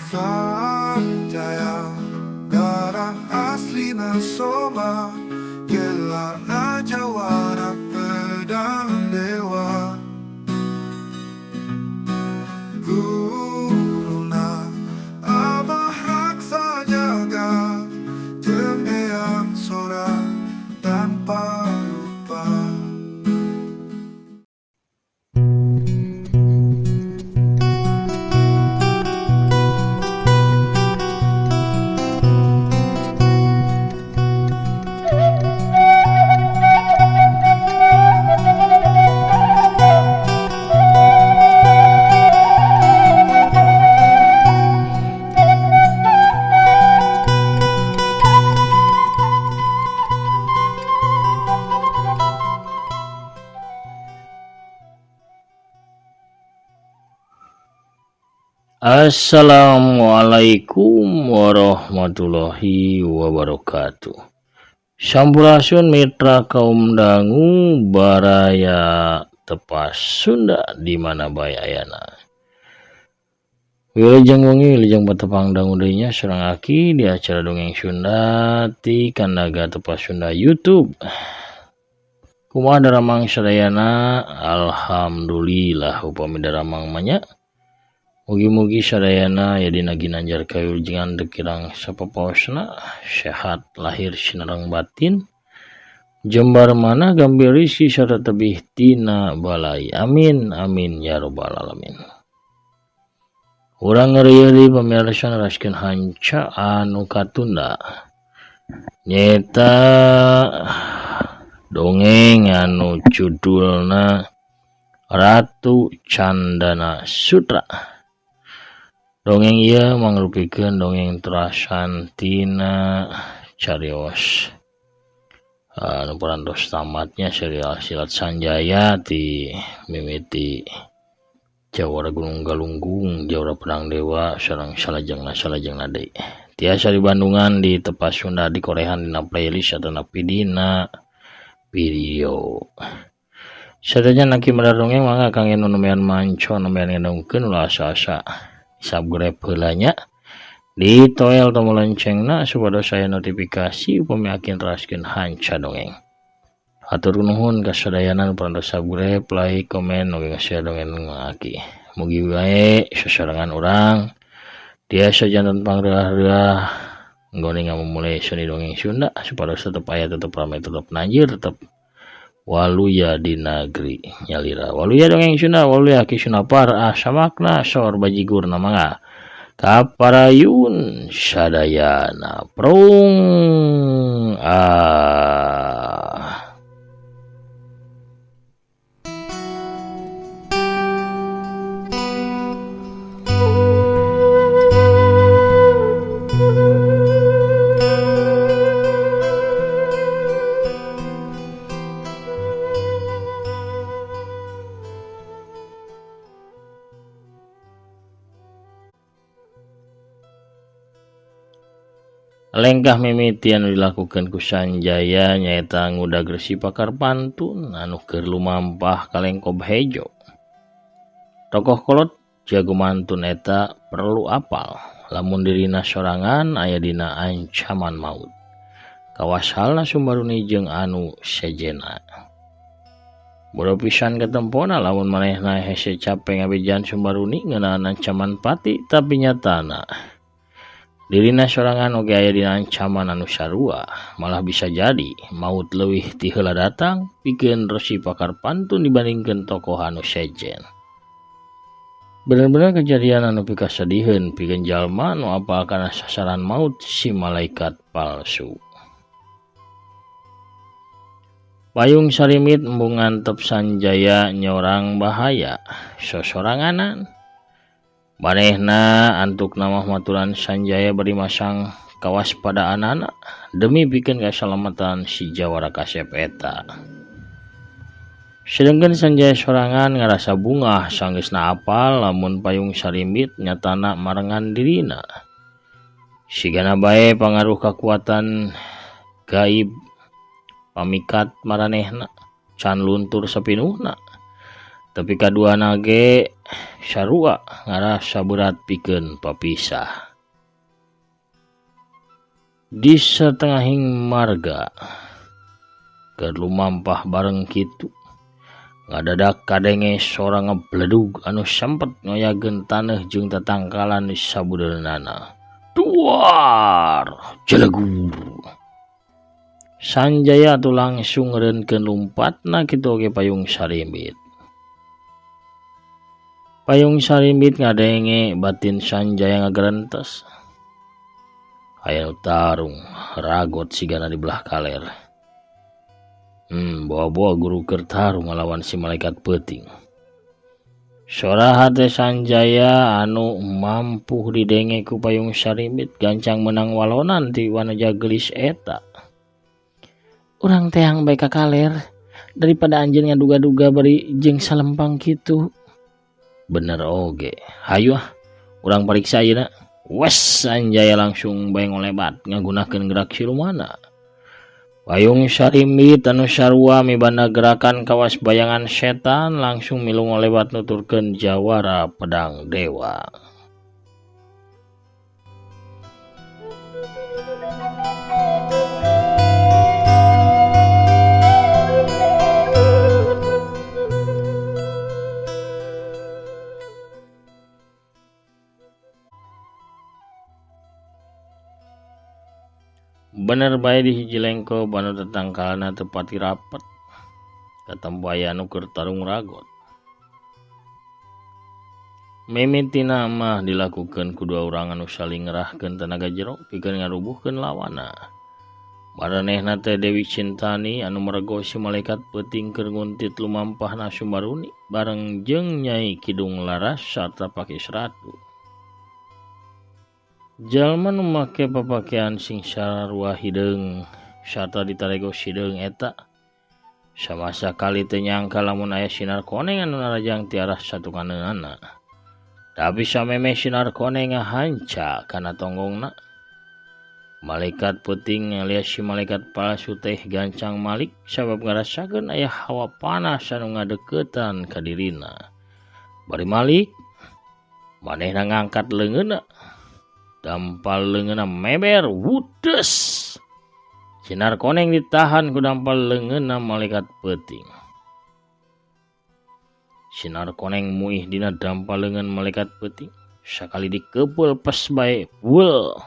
Sanjaya, darah aslina Soma, gelarna jawara pedang dewa. Guruna Abah Raksa Jaga, jeung Eyang Sora tanpa lupa. Assalamualaikum warahmatullahi wabarakatuh. Sampurasun mitra kaum dangu baraya tepas Sunda di mana bae ayana. Wilujeng wengi wilujeng patepang dangu deui nya sareng aki di acara dongeng Sunda ti Kandaga Tepas Sunda YouTube. Kumaha daramang sadayana? Alhamdulillah upami daramang mah nya. Mugi-mugi sadayana aya dina ginanjar kawilujengan teu kirang sapapaosna, sehat lahir sinareng batin, jembar manah gampil rizki sarta tebih tina balai. Amin amin ya robbal alamin. Urang ngeureuyeuh deui pamirsa neraskeun hanca anu katunda nyaeta dongeng anu judulna Ratu Candana Sutra. Dongeng ieu mangrupikeun dongeng terasan tina carios anu parantos tamatnya serial Silat Sanjaya ti mimiti Jawara Gunung Galunggung, Jawara Pedang Dewa sareng salajengna deui. Tiasa di Bandungan di Tepas Sunda di korehan dina playlist atanapi dina video. Sadayana naki madar dongeng mangga kangge nu nembean manco nembean ngadongkeun ulah asa-asa subscribe heula nya, ditoel tombol loncengna supados aya notifikasi upami akin teraskeun hanca dongeng. Hatur nuhun ka sadayana nu parantos subscribe, like, komen, oge nge-share dongeng nu aki. Mugi wae sasarengan urang tiasa janten pangreuah-reuah nggone ngamumule seni dongeng Sunda supados tetep aya, tetep rame, tetep nanjir, tetep waluya di negeri nyalira. Waluya dongeng Sunda, waluya Ki Sunapar, samakna sor bajigur mangga kaparayun sadayana prung ah. Lengkah mimiti anu dilakukeun ku Sanjaya nyaeta ngudag Resi Pakar Pantun anu keur lumampah ka Lengkob Hejo. Tokoh kolot jago mantun eta perlu apal lamun dirina sorangan aya dina ancaman maut. Kawas halna Sumbaruni jeung anu sejena. Bodo pisan katempona lamun manehna hese cape ngabejan Sumbaruni ngeunaan ancaman pati tapi nyatana dirina sorangan oge aya dina ancaman anu sarua, malah bisa jadi maut leuwih ti heula datang pikeun Resi Pakar Pantun dibandingkeun tokoh anu sejen. Bener-bener kejadian anu pikasediheun pikeun jalma nu apal kana sasaran maut si malaikat palsu. Payung sarimit embung ngantep Sanjaya nyorang bahaya sosoranganan. Manehna antuk nama maturan Sanjaya bari masang kawaspadaanana demi pikeun kasalamatan si jawara kasep eta. Sedengkeun Sanjaya sorangan ngarasa bungah sanggeusna apal lamun payung sarimbit nyatana marengan dirina. Sigana bae pangaruh kakuatan gaib pamikat maranehna can luntur sapinuhna. Tapi kaduana ge sarua ngarasa berat pikeun papisah. Di satengahing marga keur lumampah bareng kitu ngadadak kadenge sora ngebledug anu sempet ngoyageun taneuh jeung tatangkalan di sabudeunana. Duar jelegur. Sanjaya atuh langsung ngeureunkeun lumpatna kitu oge Payung Sarimbit. Payung Sarimbit ngadenge batin Sanjaya ngagerentes. Aya nu tarung ragot sigana di belah kaler. Bawa-bawa guru keur tarung ngalawan si malaikat peuting. Sora hate Sanjaya anu mampu didenge ku Payung Sarimbit gancang menang walonan ti wanaja geulis eta. Urang teang bae ka kaler daripada anjeun ngaduga-duga bari jeung salempang kitu. Bener oge. Hayu ah, urang pariksa ayeuna. Wes Sanjaya langsung bae ngolebat ngagunakeun gerak silumana. Payung Sarimbit anu sarua mibanda gerakan kawas bayangan setan langsung milu ngolebat nuturkeun jawara pedang dewa. Bener bae di hiji lengko banu tetangkalna teu pati rapet. Katempo aya anu keur tarung ragot. Mimitina mah dilakukeun ku dua urang anu saling ngerahkeun tenaga jero pikeun ngarubuhkeun lawanna. Maranehna teh Dewi Cintani anu merego si malaikat peuting keur nguntit lumampahna Sumaruni bareng jeung Nyai Kidung Laras sarta Pakis Ratu. Jalma nu make papakean sing sarua hideung sarta ditarego sideung eta sama sakali teu nyangka lamun aya sinar koneng anu narajang ti arah satukaneunana. Tapi samemeh sinar koneng ngahanca kana tonggongna. Malaikat peuting alias si malaikat palsu teh gancang malik sabab ngarasakeun aya hawa panas anu ngadeuketan ka dirina. Bari malik manehna ngangkat leungeunna. Dampal leungeunna meber wudes. Sinar koneng ditahan ku dampal leungeunna malaikat peuting. Sinar koneng muih dina dampal leungeun malaikat peuting. Sakali dikeupul pes bae wul.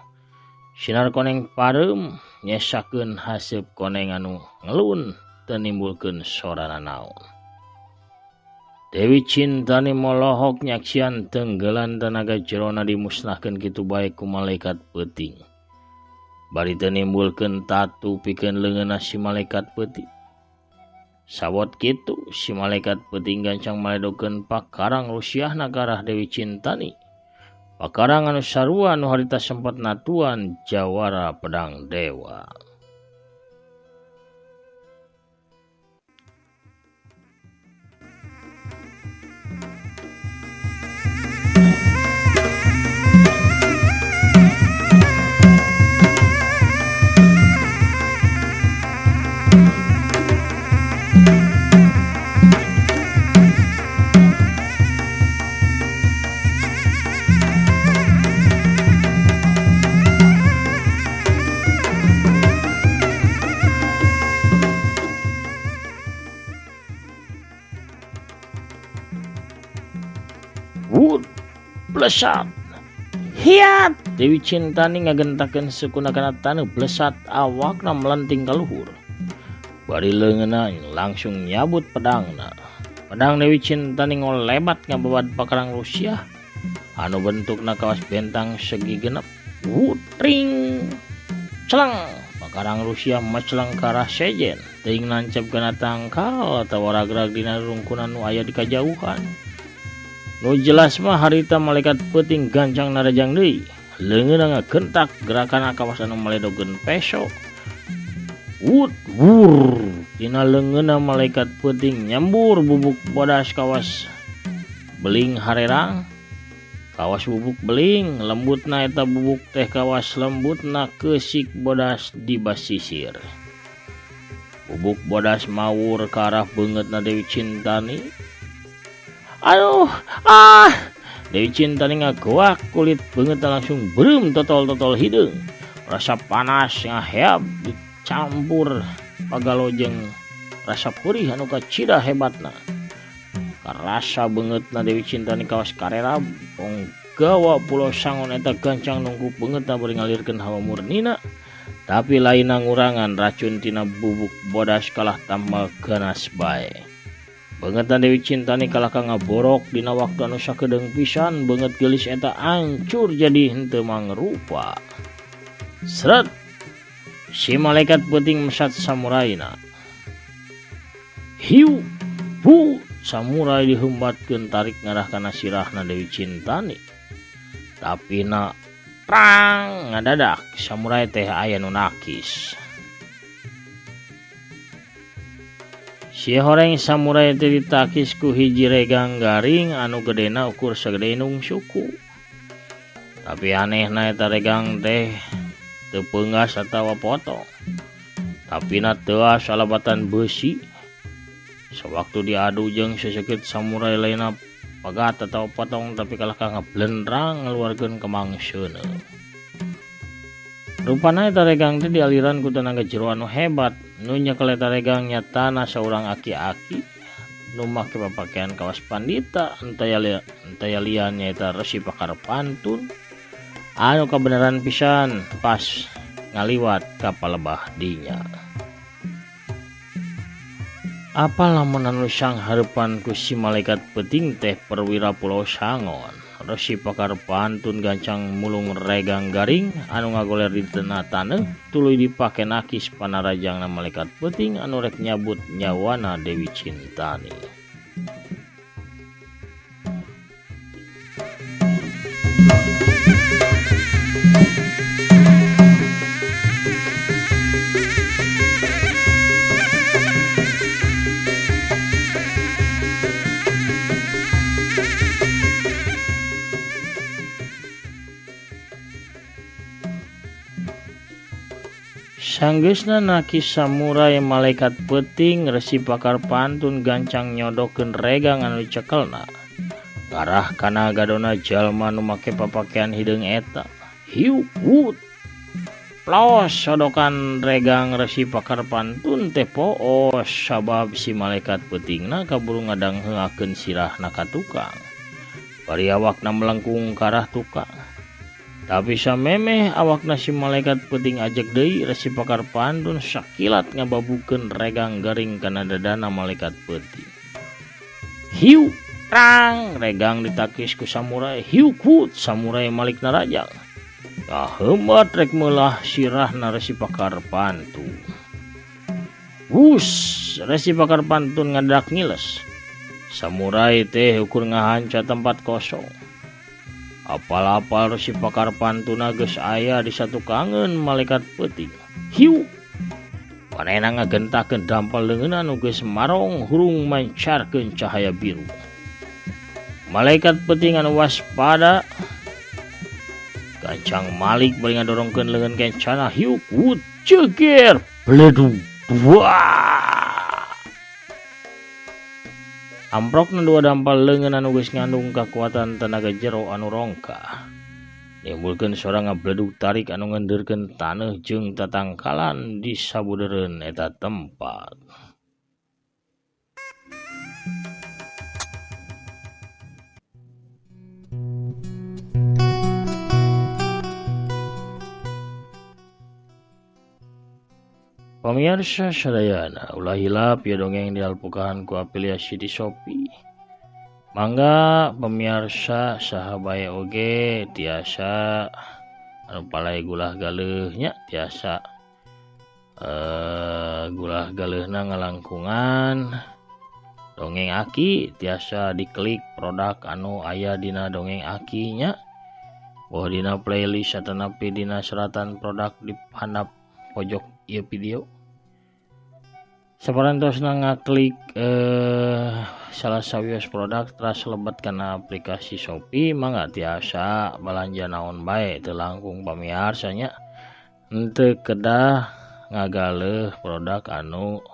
Sinar koneng pareum nyesakeun haseup koneng anu ngelun teu nimbulkeun sorana naon. Dewi Cintani molohok nyaksian tenggelan tenaga jerona dimusnahkeun kitu bae ku malaikat peuting. Bari teu nimbulkeun tatu pikeun leungeunna si malaikat peuting. Sawot kitu si malaikat peuting gancang maledokeun pakarang rusiahna ka arah Dewi Cintani. Pakarang anu sarua nu harita sempat natuan jawara pedang dewa. Blesat. Hiat. Dewi Cintani ngagentakeun sukuna kana taneuh blesat awakna melenting ka luhur. Bari leungeunna langsung nyabut pedangna. Pedang Dewi Cintani ngolebat ngababad pakarang Rusia anu bentukna kawas bentang segi genep. Wutring. Celeng. Pakarang Rusia meceleng ka arah sejen. Teuing nancep kana tangkal atawa ragrag dina rungkunan nu aya di kajauhan. Nu jelas mah harita malaikat peuting gancang narajang deui. Leungeunna ngagentak gerakan kawas anu maledogeun peso. Wut wur dina leungeunna malaikat peuting nyambur bubuk bodas kawas beling harerang. Kawas bubuk beling lembutna eta bubuk teh kawas lembutna keusik bodas di basisir. Bubuk bodas mawur ka arah beungeutna Dewi Cintani. Aduh, ah. Dewi Cintani ngagoak kulit beungeutna langsung beureum totol-totol hideung. Rasa panas ngaheab dicampur pagalo jeung rasa perih anu kacida hebatna. Karasa beungeutna Dewi Cintani kawas karerab ponggawa Pulau Sangon eta gancang nungku beungeutna bari ngalirkeun hawa murnina. Tapi lainna ngurangan racun tina bubuk bodas kalah tambah ganas bae. Beungeutna Dewi Cintani kalah ka ngaborok dina waktu anu sakedeung pisan beungeut geulis eta ancur jadi henteu mangrupa. Sret! Si malaikat peuting mesat samuraina. Hiu! Bu! Samurai dihembatkeun tarik ngarah kana sirahna Dewi Cintani. Tapi na prang ngadadak samurai teh aya nu nakis. Si horeng samurai teh ditakis ku hiji regang garing anu gedena ukur sagede indung suku. Tapi anehna eta regang teh teu peunggas atawa potong. Tapi na teuas alabatan beusi. Sawaktu diadu jeung sesekit samurai lainna pagat atawa potong tapi kalah ka ngablendrang ngaluarkeun kemangseuna. Rupana eta regang teh dialiran ku tenaga jero anu hebat. Nu nyekel eta regang nyatana saurang aki-aki nu make papakaian kawas pandita entaya lian nyaeta Resi Pakar Pantun anu kabeneran pisan pas ngaliwat ka palebah dinya. Apa lamun anu sanghareupan ku si malaikat peuting teh perwira Pulau Sangon. Resi Pakar Pantun gancang mulung regang garing anu ngagoler di tengah taneuh tuluy dipake nakis panarajangna malaikat peuting anu rek nyabut nyawana Dewi Cintani. Sanggeusna nakis samurai malaikat peuting Resi Pakar Pantun gancang nyodokeun regang anu dicekelna. Ngarah kana gadona jalma nu make papakaian hideung eta. Hiu wut. Plos sodokan regang Resi Pakar Pantun teh poos sabab si malaikat peutingna kaburu ngadangheungakeun sirahna ka tukang. Bari awakna melengkung ka arah tukang. Tapi samemeh awakna si malaikat peuting ajeg deui Resi Pakar Pantun sakilat ngababukeun regang garing kana dadana malaikat peuting. Hiu prang regang ditakis ku samurai. Hiu kut samurai malik narajang. Kaheumbat rek meulah sirahna Resi Pakar Pantun. Wus Resi Pakar Pantun ngadak ngiles. Samurai teh ukur ngahanca tempat kosong. Apal-apal Resi Pakar Pantuna geus aya di satukangeun malaikat peuting. Hiu! Manehna ngagentakeun dampal leungeunna nu geus marong hurung mancarkeun cahaya biru. Malaikat peuting anu waspada gancang malik bari ngadorongkeun leungeun kencana. Hiu! Wut! Ceger! Bledug! Wah! Amprokna dua dampal leungeun anu geus ngandung kakuatan tenaga jero anu rongkah. Nimbulkeun sora ngabledug tarik anu ngendeurkeun taneuh jeung tatangkalan di sabudeureun eta tempat. Pamirsa sadayana, ulah hilap ya dongeng dialpukahan ku afiliasi di Shopee. Mangga pemirsa saha bae oge tiasa anu palai gulah galeuhnya tiasa gulah galeuhna ngalangkungan dongeng aki tiasa diklik produk anu aya dina dongeng aki nya. Boh dina playlist atanapi dina seratan produk di handap pojok ieu video. Saparantosna ngaklik salah sawios produk teras lebet kana aplikasi Shopee mangga tiasa balanja naon bae teu langkung pamiarsa nya. Henteu kedah ngagaleuh produk anu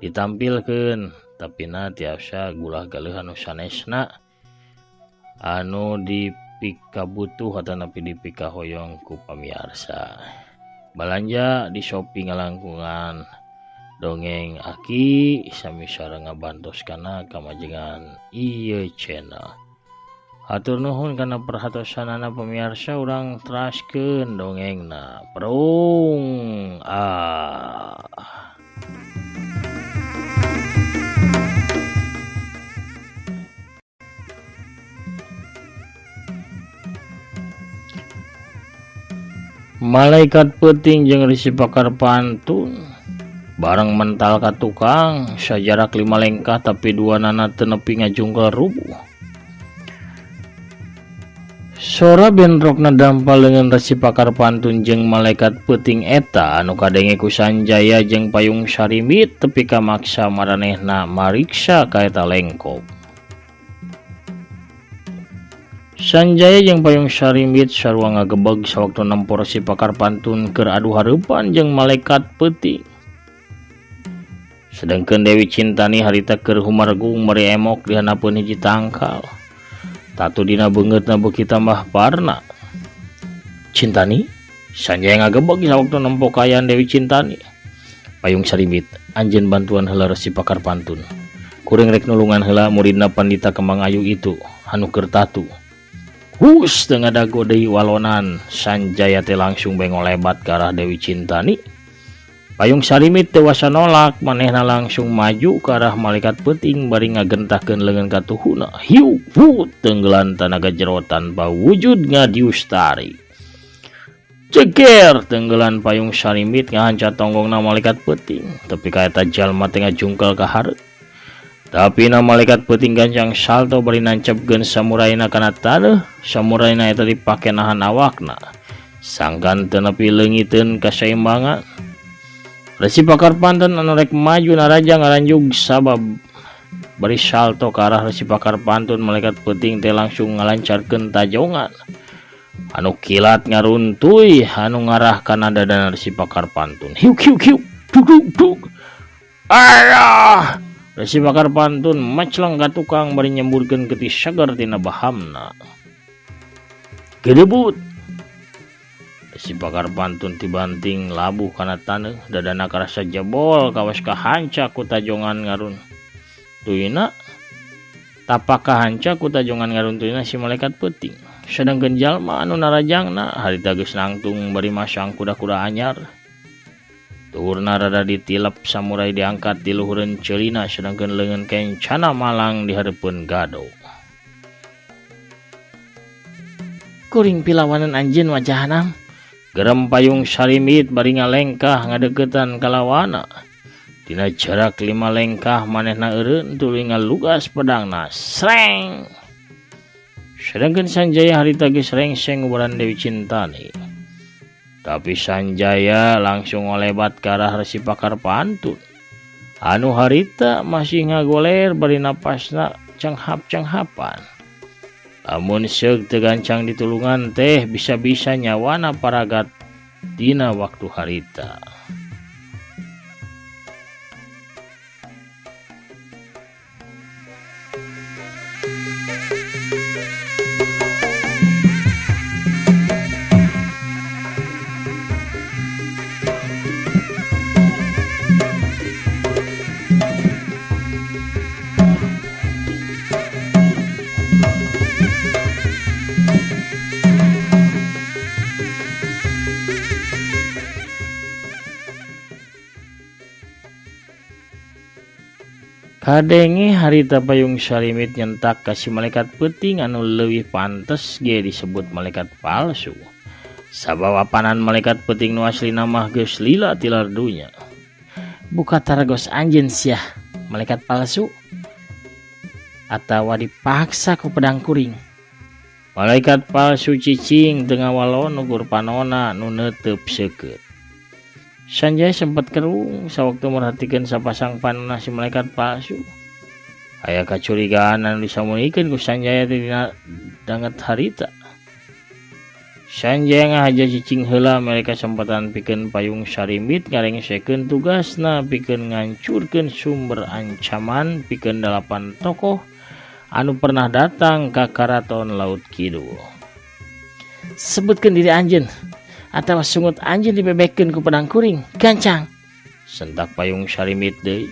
ditampilkeun. Tapina tiasa gulah galeuh anu sanesna anu dipikabutuh atanapi dipikahoyong ku pamiarsa. Balanja di Shopee ngalangkungan dongeng Aki sami sareng ngabantos kana kamajengan ieu channel. Hatur nuhun kana perhatosanana pamiarsa, urang teraskeun dongengna. Prung ah. Malaikat peuting jeung Resi Pakar Pantun bareng mental ka tukang sajarak 5 lengkah tapi dua nana teu nepi ngajungkel rubuh. Sora bentrokna dampal leungeun Resi Pakar Pantun jeung malaikat peuting eta anu kadenge ku Sanjaya jeung Payung Sarimbit tepi ka maksa maranehna mariksa ka eta lengkop. Sanjaya jeung Payung Sarimbit sarua ngagebeg sawaktu nempo Resi Pakar Pantun keur adu hareupan jeung malaikat peuting. Sedengkeun Dewi Cintani harita keur humargung meri emok di handapeun hiji tangkal. Tatu dina beungeutna beuki tambah parna. Cintani, Sanjaya ngagebeg sawaktu nempo kaayaan Dewi Cintani. Payung Sarimbit, anjeun bantuan heula Resi Pakar Pantun. Kuring rek nulungan heula muridna Pandita Kembang Ayu itu anu keur tatu. Hus teu ngadago deui walonan, Sanjaya teh langsung bengolebat ka arah Dewi Cintani. Payung Sarimbit teu wasa nolak, manehna langsung maju ka arah malaikat peuting bari ngagentahkeun leungeun katuhuna. Hiuk wut tenggelan tanaga jero tanpa wujud ngadiustari. Ceker tenggelan Payung Sarimbit ngahanca tonggongna malaikat peuting, tepi ka eta jalma teh ngajungkel ka hareup. Tapi na malaikat peuting gancang salto bari nancepkeun samuraina kana taneuh, samuraina eta dipake nahan awakna. Sangkan teu nepi leungiteun kasaimbangan. Resi Pakar Pantun anu rek maju naraja ngaranjug sabab bari salto ka arah Resi Pakar Pantun, malaikat peuting teh langsung ngalancarkeun tajongan. Anu kilat ngaruntuy anu ngarah kana dadana Resi Pakar Pantun. Hiuk hiuk hiuk duk duk duk. Ayah! Resi Pakar Pantun macleng ka tukang bari nyemburkeun getih seger tina bahamna. Gedebut. Resi Pakar Pantun tibanting labuh kana taneuh, dadana karasa jebol kawas kahanca ku tajongan ngarun. Tuyna tapak kahanca ku tajongan ngaruntuyna si malaikat peuting. Sedengkeun jalma anu narajangna harita geus nangtung bari masang kuda-kuda anyar. Tuhurna rada ditilep samurai diangkat di luhureun ceulina sedangkeun leungeun kencana malang di hareupeun gado. Kuring pilawanan anjeun wajahanam. Gerem Payung Sarimbit bari ngalengkah ngadeuketan kalawana. Dina jarak 5 lengkah manehna eureun tuluy ngalugas pedangna. Sreng. Sedangkeun Sanjaya harita geus rengseng ngubaran Dewi Cintani. Tapi Sanjaya langsung ngolebat ke arah Resi Pakar Pantun. Anu harita masih ngagoler bari napasna cenghap-cenghapan. Lamun seug teu gancang ditulungan teh bisa-bisa nyawana paragat dina waktu harita. Kadenge harita Payung Sarimbit nyentak ka si malaikat peuting anu leuwih pantes ge disebut malaikat palsu. Sabab apanan malaikat peuting nu aslina mah geus lila tilar dunya. Buka targos anjeun sia, malaikat palsu atawa dipaksa ku pedang kuring. Malaikat palsu cicing teu ngawalon ukur panona nu neuteub seukeut. Sanjaya sempat kerung sawaktu merhatikeun sapasang panona si malaikat palsu. Aya kacurigaan anu disamunikeun ku Sanjaya teh dina danget harita. Sanjaya ngahaja cicing heula mere kasempatan pikeun Payung Sarimbit ngarengsekeun tugasna pikeun ngancurkeun sumber ancaman pikeun 8 tokoh anu pernah datang ka Karaton Laut Kidul. Sebutkeun diri anjeun atawa sungut anjeun dibebekeun ku pedang kuring, gancang. Sentak Payung Sarimbit deui.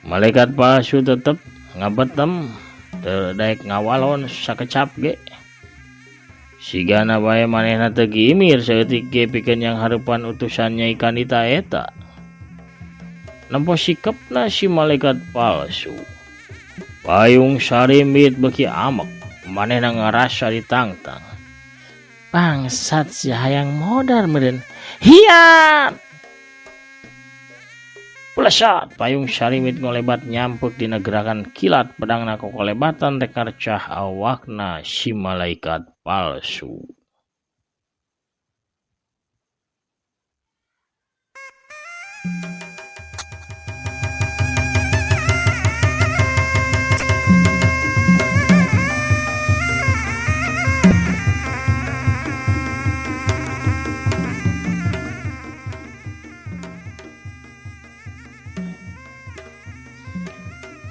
Malaikat palsu tetep ngabetem teu daek ngawalon sakecap ge. Sigana bae manehna teu gimir saeutik ge pikeun yang hareupan utusan Nyai Kandita eta. Nempo sikepna si malaikat palsu. Payung Sarimbit beuki amek, manehna ngarasa ditangtang. Bangsat si hayang modar meureun. Hiat! Plesat Payung Sarimbit ngolebat nyampek dina gerakan kilat pedangna kokolebatan rek ngarcah awakna si malaikat palsu.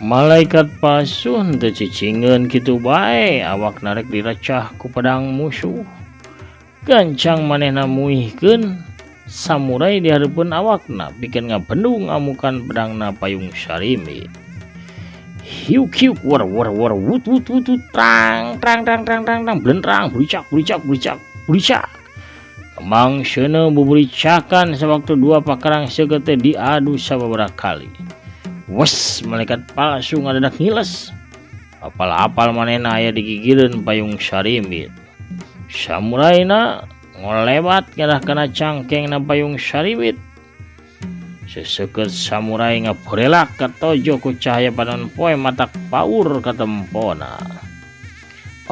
Malaikat palsu henteu cicingeun kitu bae awakna rek direcah ku pedang musuh. Gancang manehna muihkeun samurai di hareupeun awakna pikeun ngabendung amukan pedangna Payung Sarimbit. Hiuk hiuk war war war wut wut wut wut trang trang trang trang trang trang blentrang buricak buricak buricak buricak. Kembang seuneu buburicakan sawaktu dua pakarang seukeut teh diadu sababaraha kali. Wes malaikat palsu ngadadak ngiles. Apal-apal manehna aya digigireun Payung Sarimbit. Samuraina ngolebat ngarah kana cangkengna Payung Sarimbit. Seseukeut samurai ngaborelak katojo ku cahaya panon poe matak paur katempona.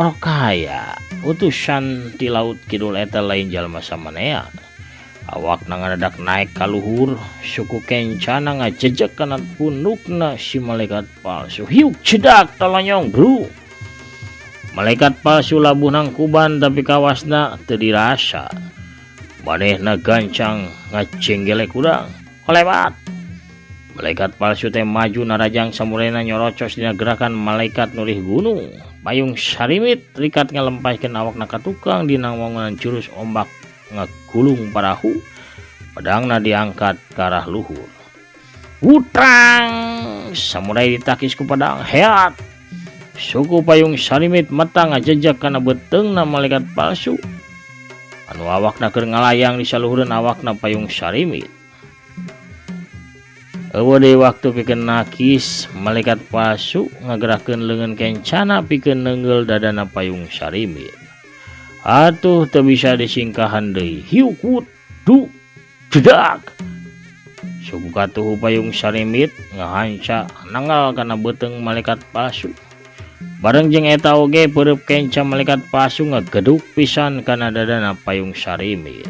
Orok kaya utusan ti Laut Kidul eta lain jalma samanea. Awakna ngadadak naek ka luhur, suku kencana ngajejek kana pundukna si malaikat palsu. Hiuk cedak tolonyong bro. Malaikat palsu labuh nangkuban tapi kawasna teu dirasa. Manehna gancang ngacenggelek urang. Kolebat. Malaikat palsu teh maju narajang samuraina nyorocos dina gerakan malaikat nurih gunung. Payung Sarimbit rikat ngalempaskeun awakna ka tukang dina wangunan jurus ombak ngagulung parahu, pedangna diangkat ke arah luhur. Wutrang! Samurai ditakis ku pedang. Heat! Suku Payung Sarimbit mata ngajejak kana beuteungna malaikat palsu. Anu awakna keur ngalayang di saluhureun awakna Payung Sarimbit. Eueuh deui waktu pikeun nakis, malaikat palsu ngagerakeun leungeun kencana pikeun neungeul dadana Payung Sarimbit. Atuh teu bisa disingkahan deui. Hiuk wut du jedak. Suku katuhu Payung Sarimbit ngahanca nanggal kana beuteung malaikat palsu. Bareng jeung eta oge peureub kenca malaikat palsu ngageduk pisan kana dadana Payung Sarimbit.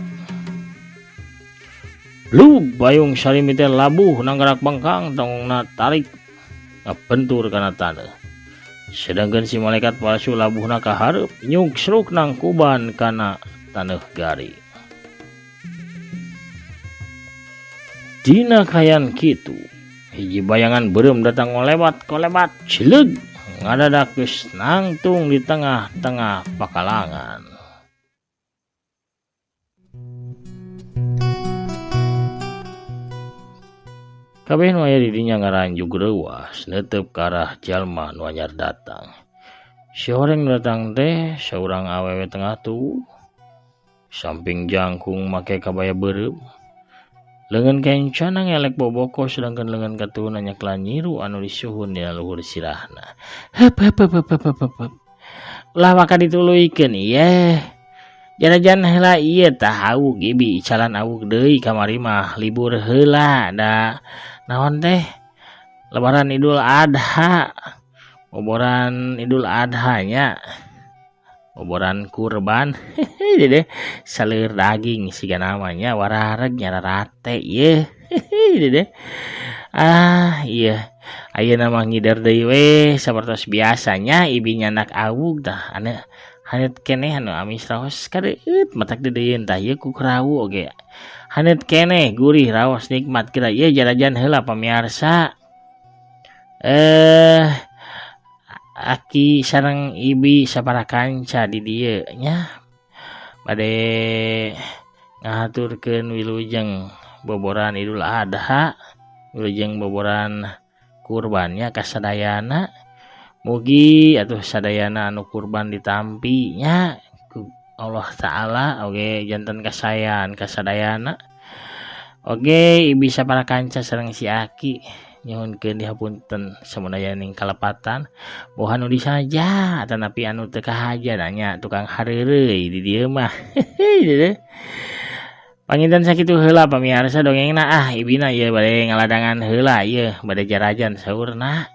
Lug Payung Sarimbit teh labuh nanggerak bengkang tongongna tarik ngabentur kana taneuh. Sedangkan si malaikat palsu labuhna ka hareup nyungsruk nangkuban kana taneuh garing. Dina kayan kitu, hiji bayangan beureum datang ngolewat kolebat cileug ngadadak geus nangtung di tengah-tengah pakalangan. Kabeh nu aya di dinya ngaranjug reuwas neuteup ka arah jalma nu anyar datang. Si horeng nu datang teh saurang awewe tengah tubuh, samping jangkung make kabaya beureum. Leungeun kencana ngelek boboko sedangkan leungeun katuhuna nyeklan nyiru anu disuhun dina luhur sirahna. Heup heup heup heup heup heup. Ulah waka dituluykeun ieu. Jarajan heula ieu tah awug ibi icalan awug deui kamari mah libur heula da naon teh lebaran Idul Adha. Boboran Idul Adha nya. Boboran kurban. Hehe deh saleur daging siga namanya warareg nyararate ieu. Hehe deh. Ah ieu ayeuna mah ngider deui we sapertos biasanya ibi nyandak awug tah ane Haneut keneh anu amis raos kadeueut matak deudeuieun tah ieu ku krawu oge. Haneut keneh gurih raos nikmat geura ieu jarajan heula pamiarsa. Aki sareng ibi sapara kanca di dieu nya bade ngahaturkeun wilujeng boboran Idul Adha, wilujeng boboran kurbannya kasadayana. Mugi atuh sadayana anu kurban ditampi nya ku Allah Ta'ala oge janten kasayan kasadayana. Oge ibi sapara kanca sareng si Aki nyuhunkeun dihapunten samunaya ning kalepatan boh anu disaja tanapi anu teu kahaja nya tukang hareureuy di dieu mah. Panginten sakitu heula pamiarsa dongengna ah ibina ieu bade ngaladangan heula ieu bade jarajan saurna.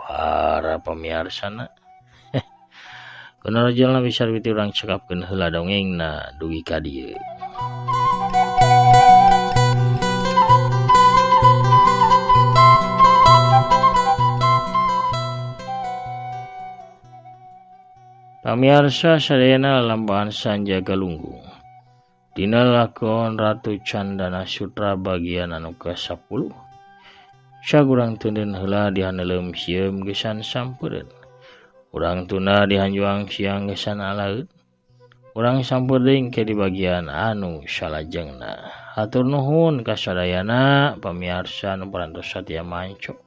Para pamiarsana kuno rajulna bisa witi urang cekapkeun heula dongengna dugi ka dieu. Pamiarsa sadayana lalampahan Sanja Galunggung dina lakon Ratu Candana Sutra bagian anu ke-10. Cag urang teuneun heula dihaneuleum sieum geusan sampeureun. Urang tunda dihanjuang siang geusan alaeun. Urang sampeur deui engke di bagian anu salajengna. Hatur nuhun ka sadayana pamiarsa nu parantos satia manco.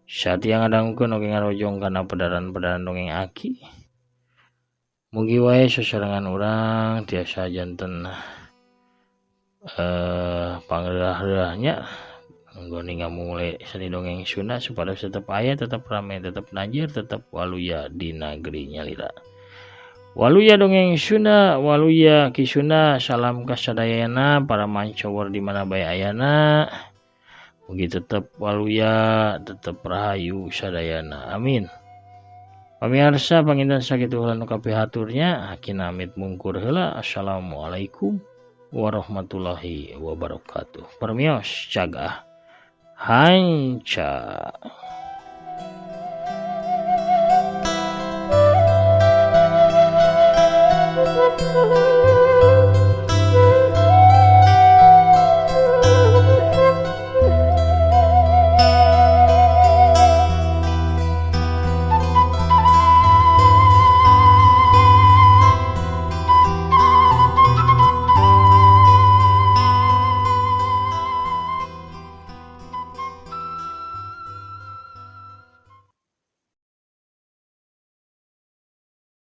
Satia ngadangukeun oge ngarojong kana pedaran-pedaran dongeng Aki. Mugi wae sasarengan urang tiasa janten pangreuah-reuahnya nggone ngamumule seni dongeng Sunda supados tetep aya, tetep rame, tetep najir, tetep waluya di negeri nyalira. Waluya dongeng Sunda, waluya Ki Sunda, salam kasadayana para mancower di mana bae ayana. Mugi tetep waluya, tetep rahayu sadayana. Amin. Pamiarsa panginten sakitu heula nu kapihaturnya, Aki namit mungkur heula. Assalamualaikum warahmatullahi wabarakatuh. Permios cagah hanca.